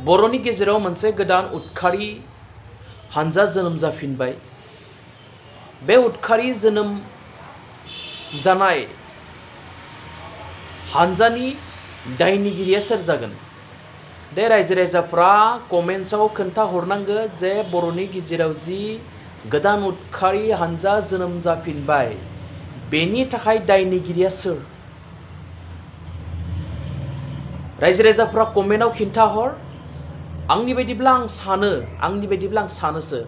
बर'नि गेजेराव मोनसे गोदान उदखारि हानजा जोनोम जाफिनबाय। बे उदखारि जोनोम जानाय हानजानि दायनिगिरिया सोर जागोन? दे रायजो राजाफ्रा कमेन्ट्सआव खोन्थाहरनांगो जे बर'नि गेजेराव जि गोदान उदखारि हानजा जोनोम जाफिनबाय बेनि थाखाय दायनिगिरिया सोर? रायजो राजाफ्रा कमेन्टआव खिन्थाहर। आंनि बायदिब्ला आं सानोसो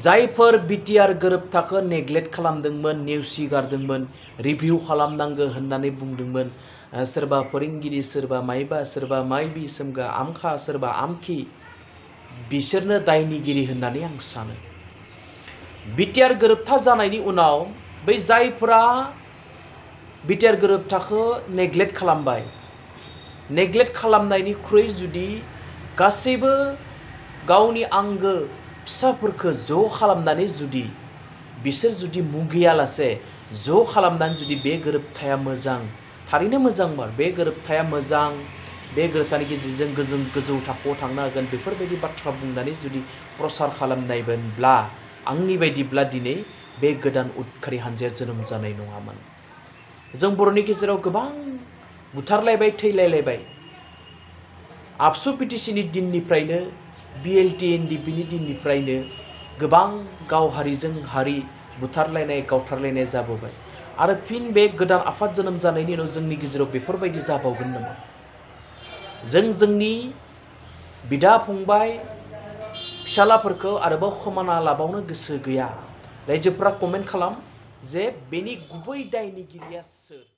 जायफोर बिटिआर गोरोबथाखौ नेग्लेक्ट खालामदोंमोन, नेवसिगारदोंमोन, रिभिउ खालामनांगो होननानै बुंदोंमोन, सोरबा फोरोंगिरि, सोरबा मायबा, सोरबा मायबि, सोरबा आमखा, सोरबा आमखि, बिसोरनो दायनिगिरि होननानै आं सानो। बिटिआर गोरोबथा जानायनि उनाव बै जायफोरा बिटिआर गोरोबथाखौ नेग्लेक्ट खालामबाय, नेग्लेक्ट खालामनायनिख्रुइ जुदि गासैबो गावनि आंगो फिसाफोरखौ ज' खालामनानै बिसोर जुदि मुगैयालासे ज' खालामनानै जुदि बे गोरोबथाया मोजां, थारैनो मोजांमार, बे गोरोबथाया मोजां, बे गोरोबथानि गेजेरजों गोजौ थाखोआव थांनो हागोन, बेफोरबायदि बाथ्रा बुंनानै जुदि प्रसार खालामनायमोनब्ला आंनि बायदिब्ला दिनै बे गोदान उदखारि हानजाया जोनोम जानाय नङामोन। जों बर'नि गेजेराव गोबां बुथारलायबाय, थैलायलायबाय। आबसु पिटिसिनि दिननिफ्रायनो, बिएलटिएनडिपिनि दिननिफ्रायनो गोबां गाव हारिजों हारि बुथारलायनाय, गावथारलायनाय जाबोबाय। आरो फिन बे गोदान आफाद जोनोम जानायनि उनाव जोंनि गेजेराव बेफोरबायदि जाबावगोन नामा? जों जोंनि बिदा फंबाय, फिसालाफोरखौ आरोबाव खोमाना लाबावनो गोसो गैया। रायजोफोरा कमेन्ट खालाम जे बेनि गुबै दायनिगिरिया सोर?